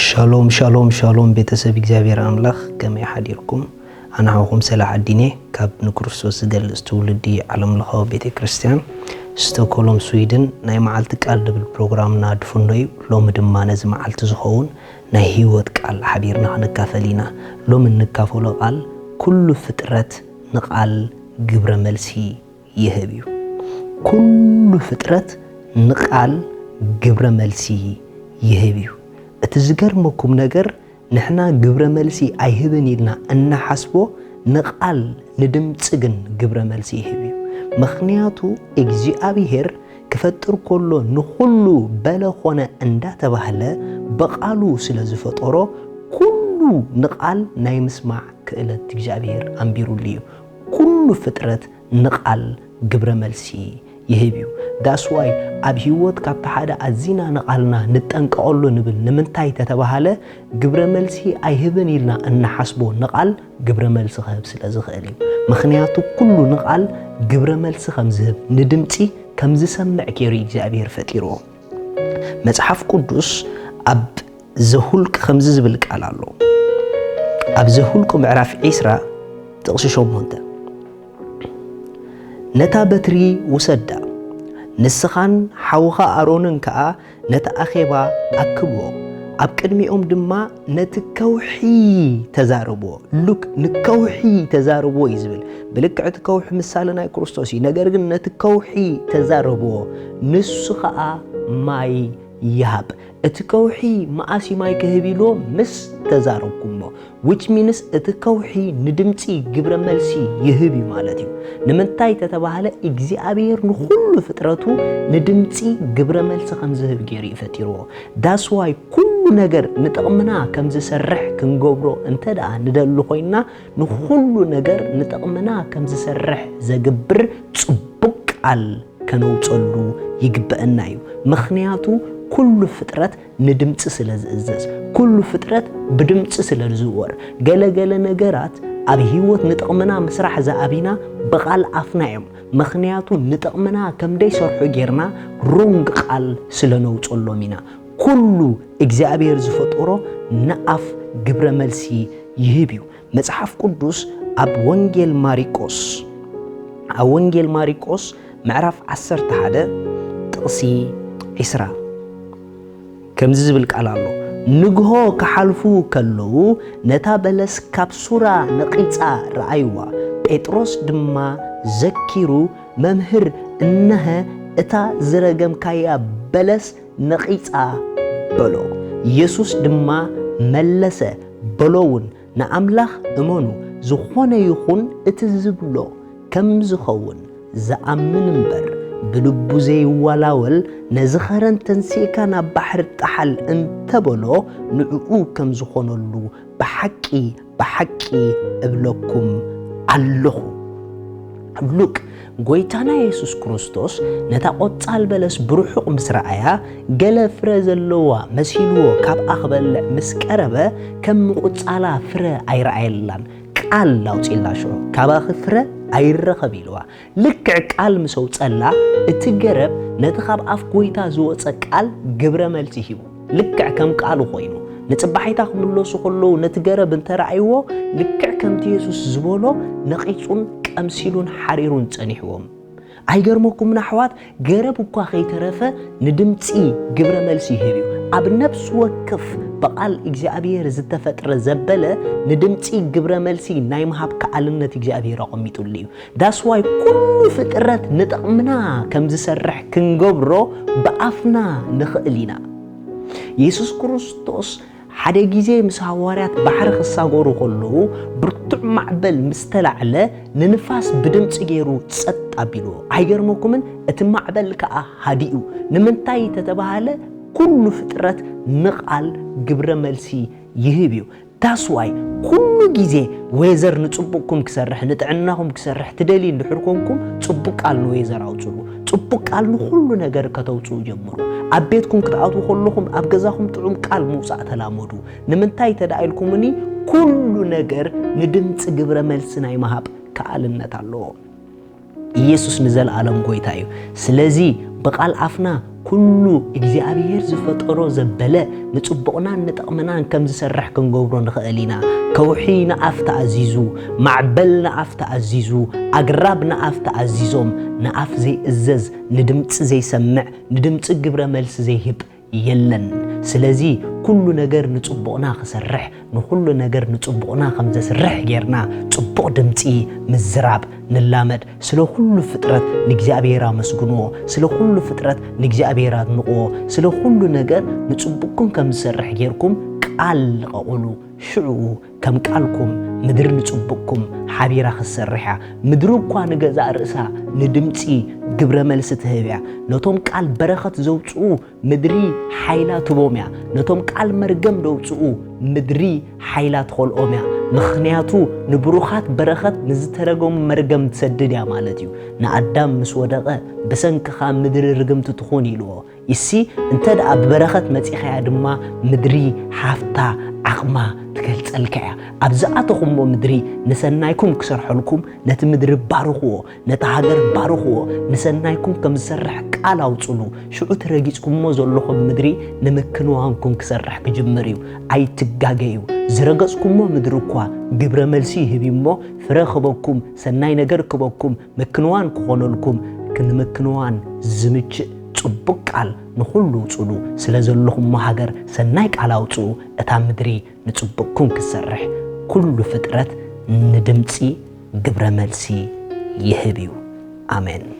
ሻሎም ሻሎም ሻሎም፣ ቤተሰብ እግዚኣብሔር ኣምላኽ፣ ከመይ ሓዲርኩም? ኣነ ሓውኹም ሰላሕ ኣዲኔ ካብ ንክርስቶስ ዝገልጽ ትውልዲ ዓለምለኻዊ ቤተ ክርስቲያን ስቶኮሎም ስዊድን። ናይ መዓልቲ ቃል ዝብል ፕሮግራምና ድፍኖ እዩ። ሎሚ ድማ ነዚ መዓልቲ ዝኸውን ናይ ህይወት ቃል ሓቢርና ክንካፈል ኢና። ሎሚ እንካፈሎ ቃል፣ ኩሉ ፍጥረት ንቃል ግብረ መልሲ ይህብ እዩ። ኩሉ ፍጥረት ንቃል ግብረ መልሲ ይህብ እዩ። እቲ ዝገርመኩም ነገር፣ ንሕና ግብረ መልሲ ኣይህብን ኢልና እናሓስቦ፣ ንቃል፣ ንድምፂ ግን ግብረ መልሲ ይህብ እዩ። ምኽንያቱ፣ እግዚኣብሔር ክፈጥር ከሎ ንኹሉ በለ ኾነ እንዳተባህለ ብቃሉ ስለ ዝፈጠሮ፣ ኩሉ ንቃል ናይ ምስማዕ ክእለት እግዚኣብሔር ኣንቢሩሉ እዩ። ኩሉ ፍጥረት ንቃል ግብረ መልሲ ይህብ እዩ። That's why ኣብ ህይወት ካብቲ ሓደ ኣዚና ንቃልና ንጠንቀቐሉ ንብል። ንምንታይ ተተባሃለ፣ ግብረ መልሲ ኣይህብን ኢልና እናሓስቦ ንቃል ግብረ መልሲ ክህብ ስለ ዝኽእል እዩ። ምኽንያቱ ኩሉ ንቃል ግብረ መልሲ ከም ዝህብ፣ ንድምፂ ከም ዝሰምዕ ገይሩ እግዚኣብሔር ፈጢርዎ። መጽሓፍ ቅዱስ ኣብ ዘሁልቅ ከምዚ ዝብል ቃል ኣሎ። ኣብ ዘሁልቅ ምዕራፍ ዒስራ ጥቕሲ ሸሞንተ፣ "ነታ በትሪ ውሰዳ፣ ንስኻን ሓውኻ ኣሮንን ከኣ ነቲ ኣኼባ ኣክብዎ፣ ኣብ ቅድሚኦም ድማ ነቲ ከውሒ ተዛረብዎ።" ሉክ፣ ንከውሒ ተዛረብዎ እዩ ዝብል። ብልክዕ እቲ ከውሒ ምሳሌ ናይ ክርስቶስ እዩ። ነገር ግን ነቲ ከውሒ ተዛረብዎ፣ ንሱ ኸኣ ማይ ይሃብ። እቲ ከውሒ መኣስ እዩ ማይ ክህብ ኢልዎ ምስ ተዛረብኩሞ፣ which means እቲ ከውሒ ንድምፂ ግብረ መልሲ ይህብ እዩ ማለት እዩ። ንምንታይ ተተባህለ፣ እግዚኣብሔር ንኹሉ ፍጥረቱ ንድምፂ ግብረ መልሲ ከም ዝህብ ገይሩ እዩ ፈጢርዎ። That's why ኩሉ ነገር ንጥቕምና ከም ዝሰርሕ ክንገብሮ እንተ ደኣ ንደሊ ኮይንና፣ ንኹሉ ነገር ንጥቕምና ከም ዝሰርሕ ዘግብር ጽቡቕ ቃል ከነውጸሉ ይግበአና እዩ። ምኽንያቱ ኩሉ ፍጥረት ንድምጺ ስለ ዝእዘዝ፣ ኩሉ ፍጥረት ብድምጺ ስለ ዝዝወር፣ ገለ ገለ ነገራት ኣብ ህይወት ንጥቕምና ምስራሕ ዝኣብዩና ብቓል ኣፍና እዮም። ምኽንያቱ ንጥቕምና ከም ደይሰርሑ ጌርና ሮንግ ቃል ስለ ነውጸሎም ኢና። ኩሉ እግዚኣብሔር ዝፈጠሮ ንኣፍ ግብረ መልሲ ይህብ እዩ። መጽሓፍ ቅዱስ ኣብ ወንጌል ማሪቆስ፣ ኣብ ወንጌል ማሪቆስ ምዕራፍ ዓሰርተ ሓደ ጥቕሲ ዒስራ ከምዚ ዝብል ቃል ኣሎ። ንግሆ ክሓልፉ ከለዉ ነታ በለስ ካብ ሱራ ነቒጻ ረኣይዋ። ጴጥሮስ ድማ ዘኪሩ፣ "መምህር፣ እነሀ እታ ዝረገምካያ በለስ ነቒጻ" በሎ። የሱስ ድማ መለሰ፣ በሎ እውን፣ "ንኣምላኽ እመኑ፣ ዝኾነ ይኹን እቲ ዝብሎ ከም ዝኸውን ዝኣምን እምበር፣ ብልቡ ዘይዋላወል፣ ነዚ ኸረን ተንሲእካ ናብ ባሕሪ ጥሓል እንተበሎ፣ ንዕኡ ከም ዝኾነሉ ብሓቂ፣ ብሓቂ እብለኩም ኣለኹ።" ሉቅ፣ ጎይታና የሱስ ክርስቶስ ነታ ቆጻል በለስ ብርሑቕ ምስ ረኣያ፣ ገለ ፍረ ዘለዋ መሲልዎ ካብኣ ክበልዕ ምስ ቀረበ፣ ከም ምቁጻላ ፍረ ኣይረኣየላን። ቃል ኣውጺእላ ሽዑ፣ "ካባኺ ፍረ ኣይረኸብ" ኢልዋ። ልክዕ ቃል ምስ ኣውጸላ፣ እቲ ገረብ ነቲ ካብ ኣፍ ጎይታ ዝወጸ ቃል ግብረ መልሲ ሂቡ። ልክዕ ከም ቃሉ ኮይኑ፣ ንጽባሒታ ክምለሱ ከለዉ ነቲ ገረብ እንተ ረኣይዎ፣ ልክዕ ከምቲ የሱስ ዝበሎ ነቒጹን ቀምሲሉን ሓሪሩን ጸኒሕዎም። ኣይገርመኩምን ኣሕዋት? ገረብ እኳ ከይተረፈ ንድምጺ ግብረ መልሲ ይህብ እዩ። ኣብ ነፍሲ ወከፍ ብቓል እግዚኣብሔር ዝተፈጥረ ዘበለ ንድምጺ ግብረ መልሲ ናይ ምሃብ ከኣልነት እግዚኣብሔር ኣቐሚጡሉ እዩ። That's why ኩሉ ፍጥረት ንጥቕምና ከም ዝሰርሕ ክንገብሮ ብኣፍና ንኽእል ኢና። የሱስ ክርስቶስ ሓደ ግዜ ምስ ሃዋርያት ባሕሪ ክሳገሩ ከለዉ፣ ብርቱዕ ማዕበል ምስ ተላዕለ፣ ንንፋስ ብድምጺ ገይሩ ጸጥ ኣቢልዎ። ኣይገርመኩምን? እቲ ማዕበል ከኣ ሃዲኡ። ንምንታይ ተተባሃለ? ኩሉ ፍጥረት ንቓል ግብረ መልሲ ይህብ እዩ። That's why ኩሉ ግዜ ዌዘር ንጽቡቕኩም ክሰርሕ፣ ንጥዕናኹም ክሰርሕ ትደልዩ እንድሕር ኮንኩም፣ ጽቡቕ ቃል ንዌዘር ኣውጽሉ። ጽቡቕ ቃል ንኹሉ ነገር ከተውጽኡ ጀምሩ። ኣብ ቤትኩም ክትኣትዉ ከለኹም፣ ኣብ ገዛኹም ጥዑም ቃል ምውጻእ ተላመዱ። ንምንታይ ተደኣ ኢልኩምኒ፣ ኩሉ ነገር ንድምጺ ግብረ መልሲ ናይ ምሃብ ከኣልነት ኣለዎ። ኢየሱስ ንዘለኣለም ጎይታ እዩ። ስለዚ ብቓል ኣፍና ኩሉ እግዚኣብሔር ዝፈጠሮ ዘበለ ንጽቡቕናን ንጠቕምናን ከም ዝሰርሕ ክንገብሮ ንኽእል ኢና። ከውሒ ንኣፍ ተኣዚዙ፣ ማዕበል ንኣፍ ተኣዚዙ፣ ኣግራብ ንኣፍ ተኣዚዞም፣ ንኣፍ ዘይእዘዝ፣ ንድምጺ ዘይሰምዕ፣ ንድምጺ ግብረ መልሲ ዘይህብ የለን። ስለዚ ኩሉ ነገር ንጽቡቕና ክሰርሕ፣ ንኹሉ ነገር ንጽቡቕና ከም ዘስርሕ ጌርና ጽቡቕ ድምጺ ምዝራብ ንላመድ። ስለ ኩሉ ፍጥረት ንእግዚኣብሔር ኣመስግንዎ፣ ስለ ኩሉ ፍጥረት ንእግዚኣብሔር ኣድንቕዎ። ስለ ኩሉ ነገር ንጽቡቕኩም ከም ዝሰርሕ ጌርኩም ቃል ልቐቑሉ። ሽዑ ከም ቃልኩም ምድሪ ንጽቡቕኩም ሓቢራ ክትሰርሕ እያ። ምድሪ እኳ ንገዛእ ርእሳ ንድምጺ ግብረ መልሲ ትህብ እያ። ነቶም ቃል በረኸት ዘውጽኡ ምድሪ ሓይላ ትቦም እያ። ነቶም ቃል መርገም ደውጽኡ ምድሪ ሓይላ ትኸልኦም እያ። ምኽንያቱ ንብሩኻት በረኸት ንዝተረገሙ መርገም ትሰድድ እያ ማለት እዩ። ንኣዳም ምስ ወደቐ ብሰንክኻ ምድሪ ርግምቲ ትኹን ኢልዎ። ይሲ እንተ ደኣ ብበረኸት መጺኻያ ድማ ምድሪ ሃፍታ ዓቕማ ትገልጸልካ እያ። ኣብ ዝኣተኹሞ ምድሪ ንሰናይኩም ክሰርሐልኩም ነቲ ምድሪ ባርኽዎ፣ ነታ ሃገር ባርኽዎ፣ ንሰናይኩም ከም ዝሰርሕ ቃል ኣውጽሉ። ሽዑ እቲ ረጊጽኩሞ ዘለኹም ምድሪ ንምክንዋንኩም ክሰርሕ ክጅምር እዩ። ኣይትጋገዩ። ዝረገጽኩሞ ምድሪ እኳ ግብረ መልሲ ይህብ እዩ እሞ ፍረ ክበኩም፣ ሰናይ ነገር ክበኩም፣ ምክንዋን ክኾነልኩም፣ ክንምክንዋን ዝምችእ ጽቡቕ ቃል ንኹሉ ውጽሉ። ስለ ዘለኹሞ ሃገር ሰናይ ቃል ኣውጽኡ። እታ ምድሪ ንጽቡቕኩም ክትሰርሕ ኩሉ ፍጥረት ንድምጺ ግብረ መልሲ ይህብ እዩ። ኣሜን።